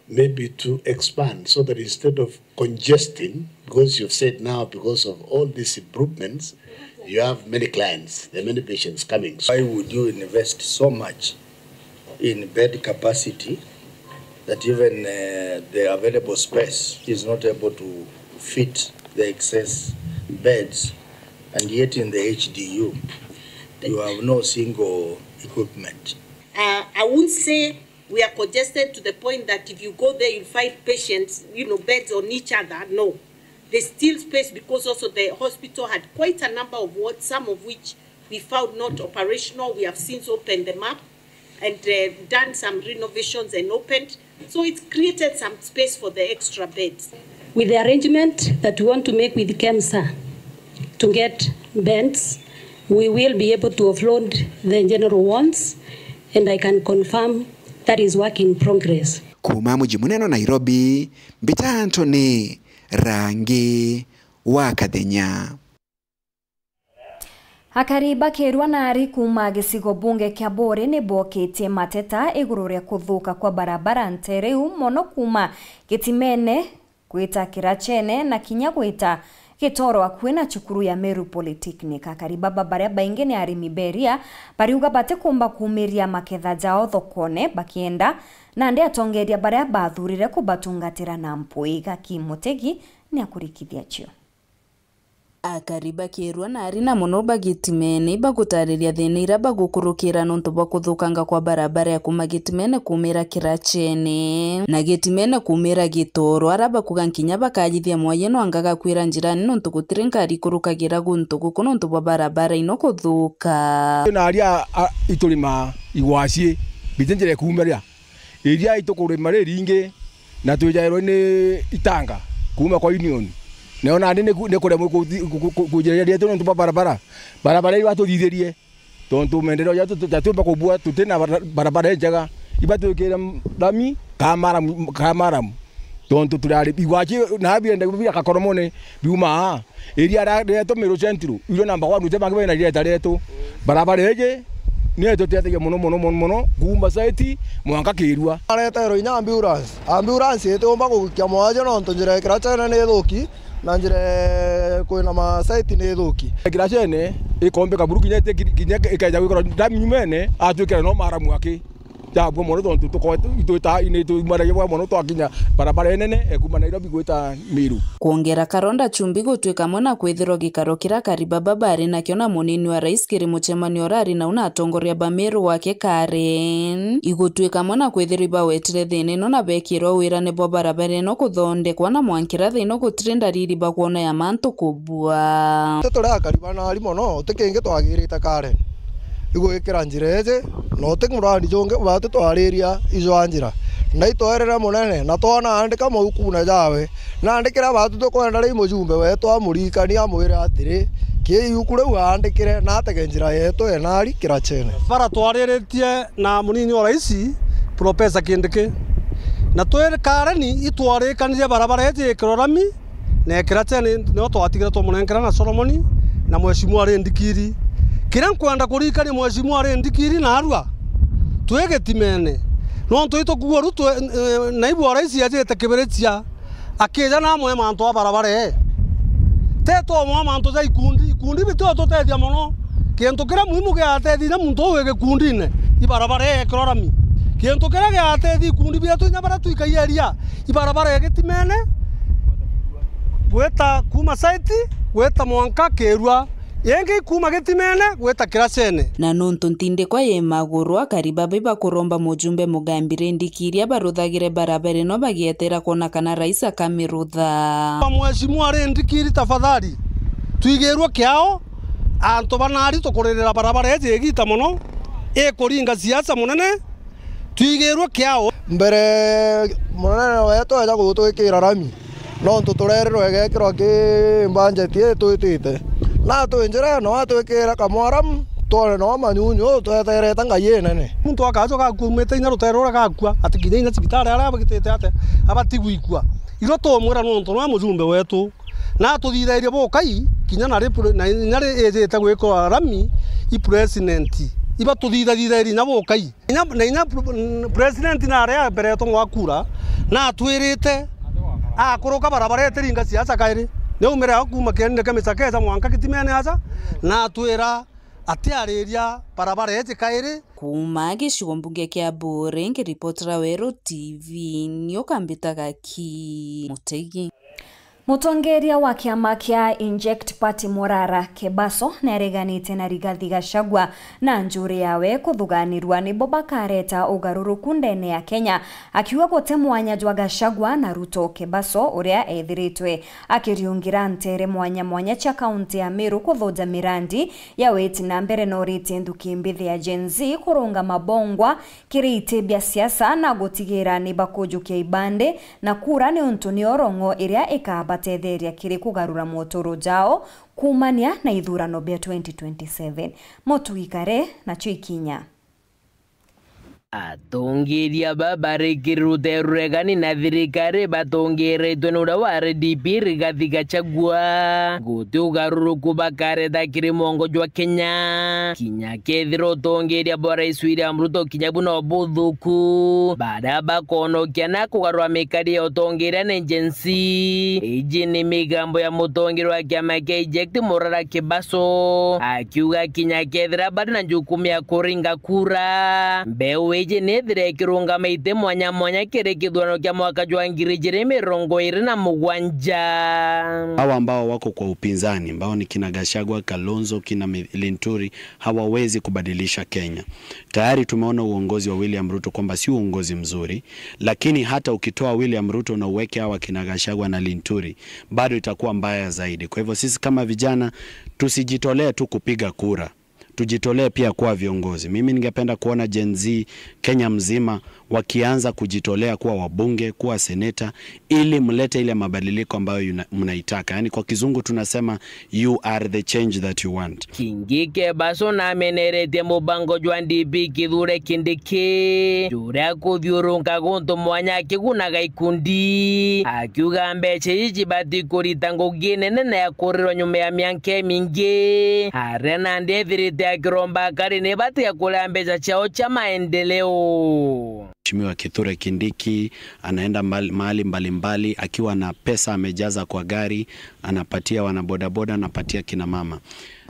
maybe to expand so that instead of congesting, because you've said now because of all these improvements, you have many clients, there are many patients coming. Why would you invest so much in bed capacity that even, uh, the available space is not able to fit the excess beds, and yet in the H D U, you have no single equipment? Uh, I won't say we are congested to the point that if you go there, you'll find patients, you know, beds on each other. No. There's still space because also the hospital had quite a number of wards, some of which we found not operational. We have since opened them up and, uh, done some renovations and opened. So it's created some space for the extra beds. With the arrangement that we want to make with KEMSA to get beds, we will be able to offload the general wards, and I can confirm that is work in progress. Kuuma muji munene wa Nairobi, mbita Anthony Rangi wa Kathenya. Akari ba Kirua na ari kuuma gicigo bunge kia Buuri ni bookitie mateta iguru ria kuthuka kwa barabara nteere iu, mono kuuma Gitimene gwita Kirachene na kinya gwita Gitoro akui na cukuru ya Meru Polytechnic. Akari baba baria baingi ni arimi ba iria, bariuga batikumba kuumiria maketha jao thokone bakienda nandi atongeria baria bathurire kubatungatira na mpwi. Gaki Mutegi ni akurikithia cio. Akari ba Kirua na ari na mono ba Gitimene ibagutariria thina iria bagukurukira nontu bwa kuthukanga kwa barabara ya kuuma Gitimene kuumira Kirachene na Gitimene kuumira Gitoro, aria bakuga nkinya bakajithia mwayie nwanka gakwira njirani nontu gutiri ngari ikurukagira guntu guku nontu bwa barabara ino kuthuka. Na aria, a, iturima igwacie, biti njira ikuumira. Iria itukurima riringi na twijairwe ni itanga kuuma kwa union. Nayo nandi ni ku-, ni kuremwe kuthi-, ku-, ku-, ku-, kujiria rietu nontu bwa barabara. Barabara iu atuthithirie. Tontu maendeleo jatu tu-, jatiumba kubua tuti na bara-, barabara injega. Ibatwikire rami ka maramu, ka maramu. Tontu turari bigwachi na birenda bia kakoromone biuma aa. Iria ra-, rietu Meru Central, irio namba one, uti bangi bena irieta rietu. Barabara iji niyo itutethagia mono, mono, mono, mono, kuuma site mwanka Kirua. Areterwe inya ambulance. Ambulance itiumba kugukia mwajo nontu njira ya Kirachene ni ithuki, na njira kwina ma site ni ithuki. Kirachene ikombika buru kinya iti-, kinya ikeja gwikora ndami nyumene, atwikira no maramu aki. Jabua mono tontu tukoe-, itwita-, ni tuumanagia bwa mono twakinya barabara inene, e, kuuma Nairobi gwita Meru. Kwongera karonda chumbi gutwika amwe na kwithirwa gikaro kiria akari baba bari nakio na munini wa rais kiri muchemanio urari nau na atongoria ba Meru wake Karen. Igutwika amwe na kwithirwa ibawetire thina ino na bekirwa wira ni bwa barabara ino kuthondekwa na mwankira thaa ino gutiri ndariri bakwona ya mantu kubua. Turi akari banari mono, ti kingi twagirite Karen. Igwikira njira iji, na uti murandi jungi batu twariria ijwa njira. Na itwerere munene, na twona andika maukune jawe. Nandi kiria batu tukwenda ri mujumbe wetu amurikanie amwire atiri, kii iuku riu aandikire na atege njira yetu enari Kirachene. Bara twariritie na munini wa rais, Professor Kindiki. Na twi Kareni itwarikanirie barabara iji ikirwe rami, na Kirachene nio twatigire twamunenkera na Solomoni na Mheshimiwa Rindikiri. Kiria nkwenda kurikania Mheshimiwa Rindikiri narua, twi Gitimene. Nontu itukugua ru twe-, eh, naibu wa rais ajite Kibirichia, akija namwe mantu a barabara ee. Teto mwa mantu ja ikundi, ikundi bitio tutethia mono. Kintu kiria muhimu giatethi inya muntu uu wi gikundine, i barabara ee kirorami. Kintu kiria giatethi ikundi bietu inya baria twikai eria, i barabara ee Gitimene, gwita kuuma site, gwita mwanka Kirua. Ingi kuuma Gitimene gwita Kirachene. Na nontu ntindikwa yi maguru, akari baba ibakuromba mujumbe Mugambi Rindikiri abaruthagire barabara ino bagietera kwona kana rais akamirutha. Mheshimiwa Rindikiri, tafadhali, Twigirwe kiao, antu banari tukuririra barabara iji igita mono, ikuringa siasa munene, twigirwe kiao. Mbere munene wetu eja gutwikira rami, nontu turerirwe igekirwa ki budget ii twitite. Na twi njira no atwikire kamwaramu, twone no manyunyu tweterete ngai inene. Muntu akaja gakumite inya rutere ruria gakua, ati kinya inya cibitari aria bagitite ate, abati gwikua. Irio tumwira nontu nwa mujumbe wetu. Na atuthithairie bukai, kinya na ri pre-, na inya ri ijite gwikwa rami, i president. Iba tuthithathithairie inya bukai. Inya, na inya pre-, president na aria mberetwe mwakura, na atwirite akuruka barabara itiringa siasa kairi. Ni aumire au kuma kienine kia Michakeja mwanka Kitimene aja, na atwira atiariria barabara iji kairi. Kuuma gicigo mbunge kia Buuri, nkiripotera Weru T V, ni ukambitaga ki Mutegi. Mutongeria wa kiama kia Inject Party Murara Kebaso niareganite na Rigathi Gachagua na njuri yawe kuthuganirua nibo bakareta ugaruruku ndene ya Kenya, akiuga guti mwanya jwa Gachagua na Ruto. Kebaso, uria ethiritwe akiriungira ntere mwanya mwanya cia kaunti ya Meru kuthuja mirandi ya witi na mbere, noritie nthuki mbithi ya Gen Z kurunga mabongwa kiri iti bia siasa na gutigira ni bakujukia ibandi na kura, niuntu nio rong'o iria ikabatetheria kiri kugarura moturo jao kuumania na ithurano bia twenty twenty-seven. Mutwikare nacio ikinya. Atongeria aba bari kiri rutere ruregani na thirikari batongeretwe ni uria wa R D P Rigathi Gachagua. Guti ugaruruku bakareta kiri mwongo jwa Kenya. Kinya kethira utongeria bwa Rais William Ruto kinya bu no buthuku, baria bakonokia na kugarura mikari ya utongeria ni Gen Z. Iji ni migambo ya mutongeria wa kiama kia Inject Murara Kebaso, akiuga kinya kethira bari na njukumu ya kuringa kura, mbeu iji ni ithire ikirungama iti mwanya mwanya kiri kithurano kia mwaka jwa ngiri ijiri mirongo iri na mugwanja. Hawa ambao wako kwa upinzani, ambao ni kina Gachagua, Kalonzo, kina Mi-, Linturi, hawawezi kubadilisha Kenya. Tayari tumeona uongozi wa William Ruto kwamba si uongozi mzuri, lakini hata ukitoa William Ruto na uweke hawa kina Gachagua na Linturi, bado itakuwa mbaya zaidi. Kwa hivyo sisi kama vijana, tusijitolee tu kupiga kura, tujitolee pia kuwa viongozi. Mimi ningependa kuona Gen Z Kenya mzima wakianza kujitolea kuwa wabunge, kuwa seneta, ili mlete ile mabadiliko ambayo yuna-, mnaitaka. Yaani, kwa kizungu tunasema, "You are the change that you want." Kingi Kebaso nameneretie mubango jwa D P Kithure Kindiki, juria kuthiurunka guntu mwanya akigunaga ikundi, akiuga mbeca iji cibati kurita ngugi nene na ya kurirwa nyuma ya mianka imingi, aria nandi ethirite akiromba akari ni batiga kuria mbeca ciao cia maendeleo. Mheshimiwa Kithure Kindiki anaenda mbali, mahali mbalimbali akiwa na pesa amejaza kwa gari, anapatia wanabodaboda, anapatia kina mama.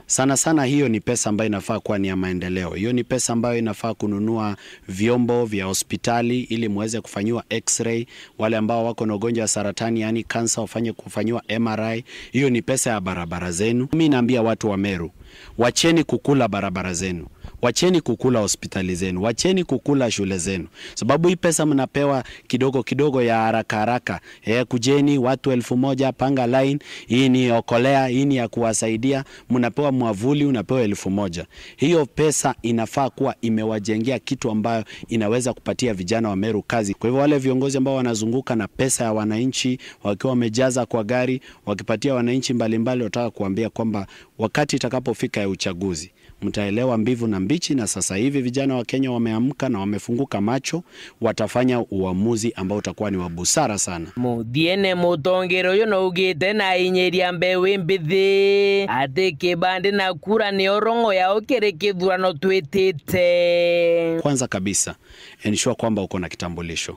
Sana sana hiyo ni pesa ambayo inafaa kuwa ni ya maendeleo. Hiyo ni pesa ambayo inafaa kununua vyombo vya hospitali ili muweze kufanyiwa x-ray, wale ambao wako na ugonjwa wa saratani, yaani cancer, wafanye kufanyiwa M R I. Hiyo ni pesa ya barabara zenu. Mimi naambia watu wa Meru, wacheni kukula barabara zenu. Wacheni kukula hospitali zenu. Wacheni kukula shule zenu. Sababu hii pesa mnapewa kidogo kidogo, ya haraka haraka. Eh, kujeni watu elfu moja, panga line, hii ni okolea, hii ni ya kuwasaidia. Mnapewa mwavuli, unapewa elfu moja. Hiyo pesa inafaa kuwa imewajengea kitu ambayo inaweza kupatia vijana wa Meru kazi. Kwa hivyo wale viongozi ambao wanazunguka na pesa ya wananchi, wakiwa wamejaza kwa gari, wakipatia wananchi mbalimbali, wataka kuambia kwamba wakati itakapofika ya uchaguzi, mtaelewa mbivu na mbichi, na sasa hivi vijana wa Kenya wameamka na wamefunguka macho, watafanya uamuzi ambao utakuwa ni wa busara sana. Muthiene, mutongeria uyu naugite na inyiria mbeu imbithi ati kibandi na kura ni orong'o yao kiri kithurano twitite. Kwanza kabisa, ensure kwamba uko na kitambulisho.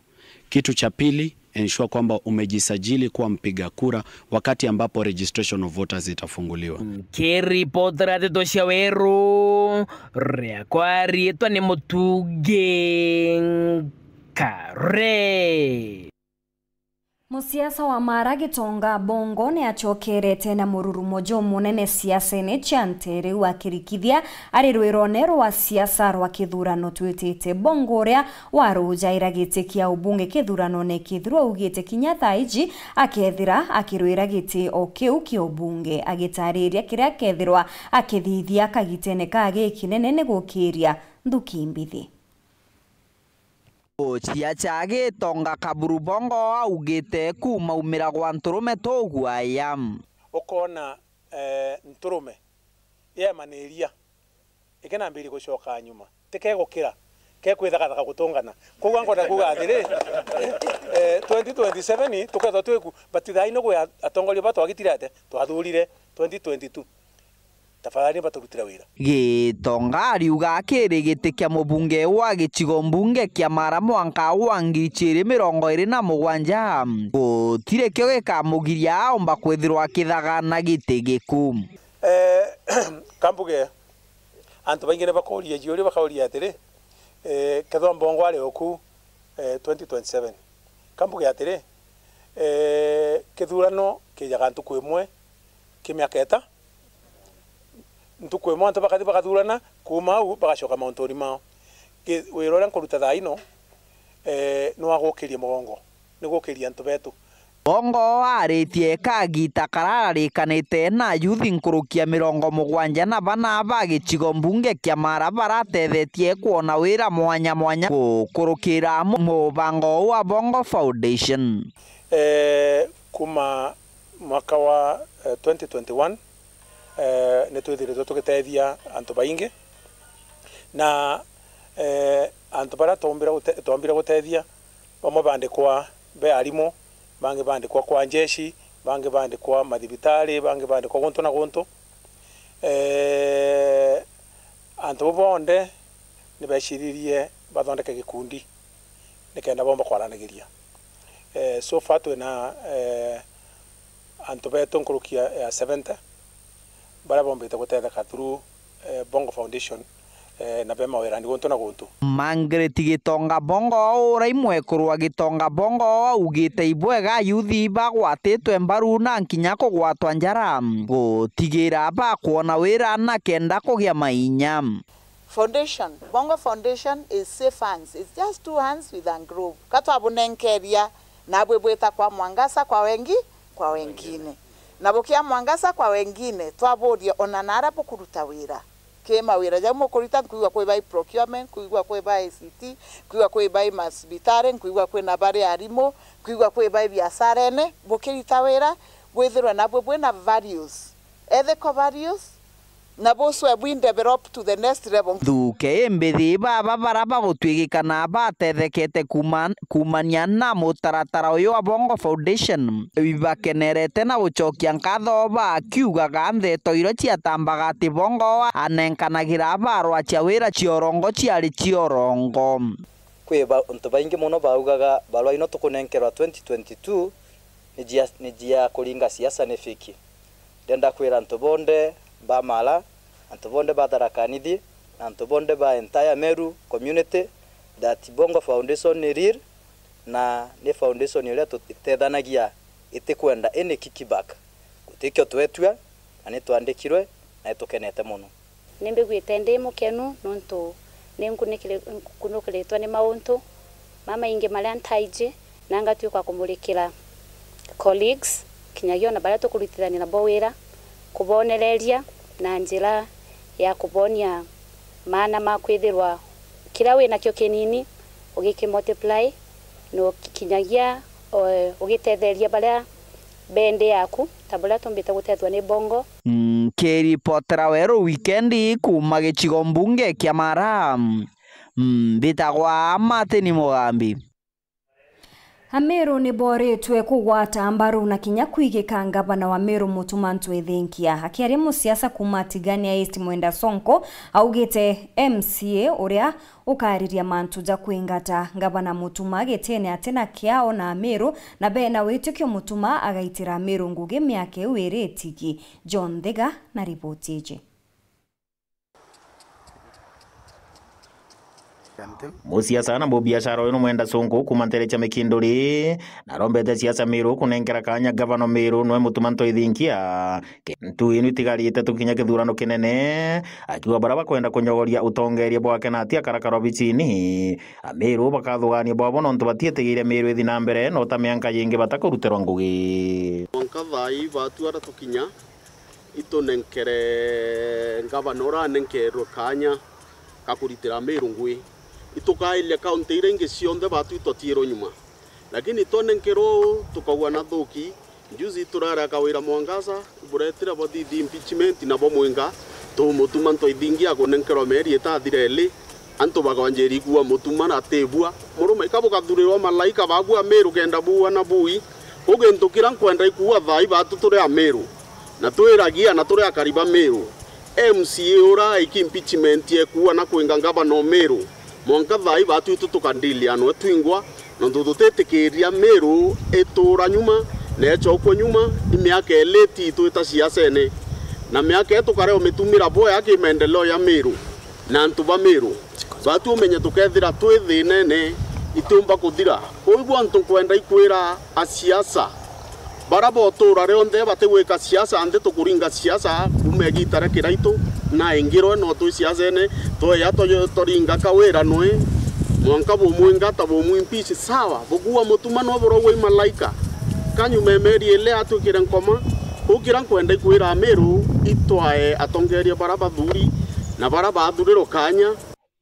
Kitu cha pili, ensure kwamba umejisajili kuwa mpiga kura wakati ambapo registration of voters itafunguliwa. Nkiripotera ndeto cia Weru, riakwa riitwa ni Mutungi Nkare. Musiasa wa Mara Gitonga Bongo ni acokerete na mururumo jumunene siasene cia ntere, riu akirikithia ari rwirone rwa siasa rwa kithurano twitite. Bongo, uria warujaira giti kia ubunge kithuranone kithirwa, augite kinya thaa iji akethira akirwira giti o kiu kia ubunge, agitariria kiria akethirwa akithithia kagitene ka gikinene ni gukiria nthuki mbithi. Uciaca Gitonga Kaburu Bongo augite kuuma umira gwa nturume tuguaya. Ukoona, eh, nturume yeemaniria, ikinambiria gucoka nyuma, tikegukira, kekwithagathaka gutungana. Koguo nkwenda kuuga atiri, eh, twenty twenty-seven tukethwa twiku, but thaa ino gwi atongoria ba twagitire ate, twathurire twenty twenty-two. Tafadhali baturutire wira. Gitonga ariuga akiri giti kia mubunge wa gicigo mbunge kia Mara mwanka wa ngiri ciiri mirongo iri na mugwanja, gutiri kio gikamugiria aomba kwithirwa akithagana giti giku. Eh, kambuge, antu baingi ni bakauria jiuria, bakauria atiri, eh, kethwa Mbongo ari oku, eh, twenty twenty-seven. Kambuge atiri, eh, kithurano kijaga ntuku imwe ki miaka ita, ntuku imwe antu bakathi bakathurana, kuuma au bagacoka mauntuni mao. Ki-, wira uria nkuruta thaa ino, eh, ni wa gukiria mugongo, ni gukiria antu betu. Bongo aritie kagita karararikanite na ayuthi nkuruki ya mirongo mugwanja na bana ba gicigo mbunge kia Mara baratethetie kwona wira mwanya mwanya gukurukira mu-, mubango wa Bongo Foundation. Eh, kuma mwaka wa, eh, twenty twenty-one, eh, ni twithiritwe tugitethia antu baingi, na, eh, antu baria twombire gute-, twombire gutethia, bamwe bandikwa be arimu, bangi bandikwa kwa njeshi, bangi bandikwa mathibitari, bangi bandikwa guntu na guntu. Eh, antu bau bonthe ni beeciririe bathondeke gikundi nikenda boomba kwaranigiria. Eh, so far twina, eh, antu betu nkuruki ya, ya seventy baria boombite gutetheka through, eh, Bongo Foundation, eh, na be mawirani guntu na guntu. Margaret Gitonga Bongo, uria i mwekuru wa Gitonga Bongo, augite ibwega ayuthi bagwatitwe mbaru na nkinya kugwatwa njara gutigira bakwona wira na kenda kugia mainya. Foundation, Bongo Foundation is safe hands. It's just two hands with a glove. Ka twabunenkeria, nabwe bwita kwa mwangaza kwa wengi, kwa wengine. Na bukia mwangaza kwa wengine, twaburia ona naria bukuruta wira. Ki mawira jau mukuruta, nkwigua kwi bai procurement, nkwigua kwi bai I C T, nkwigua kwi bai masibitari, nkwigua kwina bari arimu, nkwigua kwi bai biasharene, bukirita wira, bwithirwe nabwe bwina values. Ethical values, na bucwe bwi develop to the next level. Thuke imbithi baba bara bagutwigika na batethekete kuuma-, kuumania na mutaratara uyu wa Bongo Foundation, ibakenerete na gucokia nkatho bakiugaga ntheto iria ciatambaga ati Bongo anenkanagira barwa cia wira ciorongo ciari ciorongo. Kwi ba-, antu baingi mono baugaga barua ino tukunenkerwa twenty twenty-two ni jia, ni jia kuringa siasa ni fake. Ndenda kwira antu bonthe ba Mara, antu bonthe ba Tharaka Nithi, na antu bonthe ba entire Meru community that Bongo Foundation ni real, na ni foundation iria tu-, itethanagia, itikwenda any kickback. Gutikio twetua, na nitwandikirwe, na nitukenete mono. Nimbiguite ndi mukenu nontu ninkunikiri-, nkunukiritwe ni mauntu mamaingi maria ntaiji, na ngatwika kumurikira colleagues, kinyagia ona baria tukurutithania nabo wira, kubonereria na njira ya kubonia maana ma kwithirwa kiria winakio kinini ugikimultiply, na uki-, kinyagia, eh, ugitetheria baria be nthi yaku, ta buria tumbite gutethwa ni Bongo. Nkiripotera Weru Wikendi kuuma gicigo mbunge kia Mara, mbitagwa Martin Mugambi. Ameru ni boritwe kugwata mbaru na kinya kwigika ngavana wa Meru Mutuma M'Ethingia. Akiaria musiasa kuuma Tigania East Mwenda Sonko augite M C A uria ukaariria mantu ja kwingata ngavana Mutuma gitine ati na kiao na Ameru, na bena witikio Mutuma agaitira Ameru ngugi miaka iu iri itigi. John Thiga na riboti iji. Musiasa na mubiashara uyu ni Mwenda Sunku kuuma ntere cia Mikinduri, na arombete siasa Miru kunenkera kanya ngavana Miru nwe Mutuma Ntwethingia. Ke-, ntu inu itigarite tukinya kithurano kinene, akiuga baria bakwenda kunyogoria utongeria bwake na ati akarakara obicini. Amiru bakathugaania bwabo nontu batietigiire Miru ithi na mbere, no ta mianka yingi batakurutirwa ngugi. Mwanka thaa ii batu aria tukinya, itunenkere ngavana uria anenkerwe kanya ga kuritira Miru ngui. Itukairia kaunti iria ingi cionthe batu itwatiirwe nyuma. Lakini twonenkerwe uu, tukaua na thuki. Juzi turari akawira Mwangaza, iburetire bo thithi impeachment na bo mwinga, tumutuma Ntwethingia akunenkerwa mieri itathira ili, antu bakonjeri kuua Mutuma na tibua. Murume, ika bukathurirwa malaika babu a Miru kenda buua na bui. Kuu gintu kiria nkwenda ikuua thaa ii batu turi a Miru, na twiragia na turi akari ba Miru. M C A uria aiki impeachment ekuua na kwinga ngavana o Miru, mwanka thaa ii batu itu tukandilianwe twingwa, nontu tutitikiria Miru ituura nyuma na icokua nyuma. I miaka ili tiitu ita siasene, na miaka ii tukare umitumira bwea ki maendeleo ya Miru na antu ba Miru. Batu umenye tukethira twi thiinene, itiumba kuthira. Kwou antu nkwenda ikwira asiasa, baria botuura rionthe batigwika siasa, nthi tukuringa siasa kuuma igiita ria kiraitu na ingirwe no twi siasene, tweya to-, turinga kawira nwe, mwanka bumwinga ta bumwimpisi, sawa, bukuua Mutuma no buraua i malaika. Kanyuma ya mieri ili atwikire nkoma, kuu kiria nkwenda ikwira Amiru, itwae atongeria baria bathuri na baria bathurirwe kanya.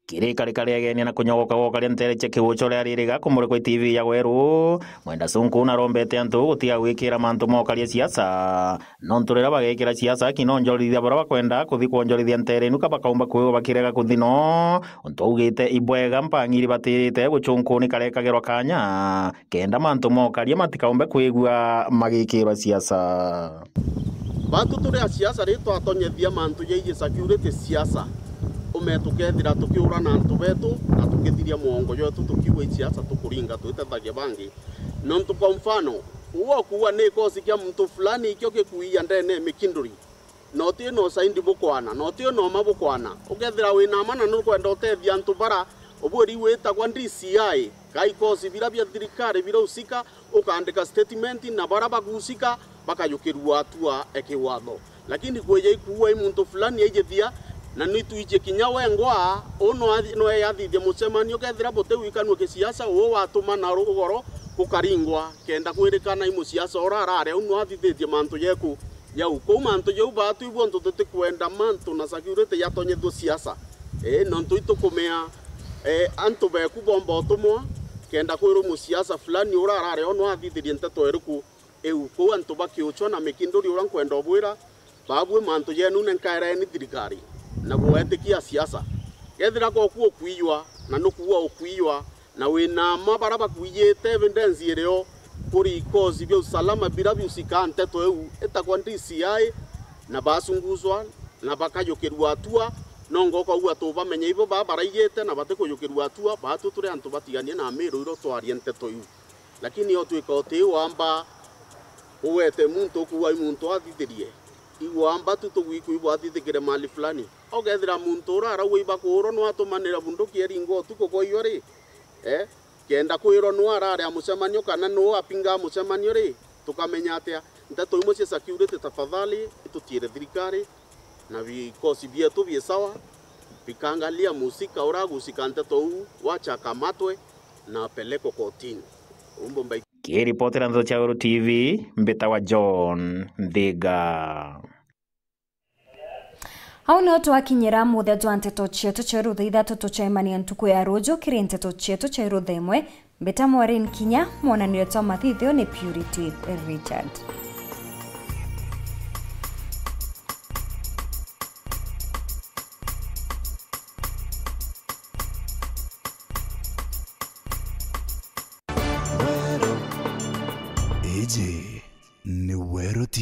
Kiri karikari agenia na kunyogoka gwoka ria ntere cia kiucho ria ririga kumurikwa i T V ya Gweru, Mwenda Sunku narombete antu gutiga gwikira mantu mokaria siasa, nontu riria bagekira siasa, ki no njorithia baria bakwenda kuthi kwonjorithia ntere inu ka bakaumba kwigwa bakirega kuthi no, untu augite ibwega mpang'iri batirite gucunku ni karekagirwa kanya kenda mantu mokaria matikaumbe kwigua magikirwa siasa. Batu turi a siasa ri twatonyethia mantu jaiji security siasa, ume tukethira tukiura na antu betu na tukithiria mwongo jwetu tukiuga i siasa tukuringa twitethagia bangi. Nontu kwa mfano, uwe ukuuga ni ikosi kia muntu fulani ikio gikuia ndene ya Mikinduri, na uti na usaindi bukwana, na uti na uma bukwana, ukethira wina ma na nukwenda utethia antu bara ubwiri witagwa D C I, ka ikosi bira bia thirikari bira usika, ukaandika statement na bara bagucika bakajukirua atua e kiwatho. Lakini kwija ikuua i muntu fulani aijithia, na ni twiji kinya wengwa, u no athi-, no eyathithia mucemanio, kethira buti wikanua kisiasa, u watuma na rugoro gukaringwa, kenda kwirikana i musiasa ura arari au no athithitie mantu jeku jau. Kou mantu jau batu ibwo ntu tutikwenda mantu na security yatonyethua siasa. Ii, nontu itukumea, eh, antu beku bomba utumwa, kenda kwirwa musiasa fulani ura arari o no athithirie nteto iriku iu. Kou antu ba Kiuchwa na Mikinduri ura nkwenda ubwira, babui mantu jenu nenkaereni thirikari na bwetikia siasa. Kethira goku ukuiywa na nukuua ukuiywa, na wina ma bara bakuiyite evidence irio kuri ikosi bia usalama bira biusikaa nteto iu itagwa D C I, na basunguzwa na bakajukirua atua, no ngoka uu atubamenya ibo ba baraiyite na batikujukirua atua, batu turi antu batiganie na Amiru iro twarie nteto iu. Lakini otwika uti wamba uwete muntu ukuuga i muntu athithirie, igwamba tu tugwikua ibwathithikire mali fulani. Ukethira muntu ura arauga ibakuurwa no atumanira bunduki eringa utuku kwa iyo ri, eh, kenda kwirwa nuu arari a mucemanio kana nuu apingaa mucemanio ri, tukamenya atia? Nteto imwe cia security, tafadhali, itutiire thirikari na vikosi bietu bi sawa, bikaangalia musika ura agucika nteto uu, wacha akamatwe na apelekwe kotini. Umbo mbai- Kiripotera Nteto cia Weru T V, mbitawa John Nthiga. Au nio twakinyira muthia jwa nteto cietu cia rutha ithatu. Tucemanie ntuku ya ruju kiri nteto cietu cia rutha imwe. Mbita Maureen Kinya, mwonanio jwa mathithio ni Purity Richard. Iji ni Weru T V.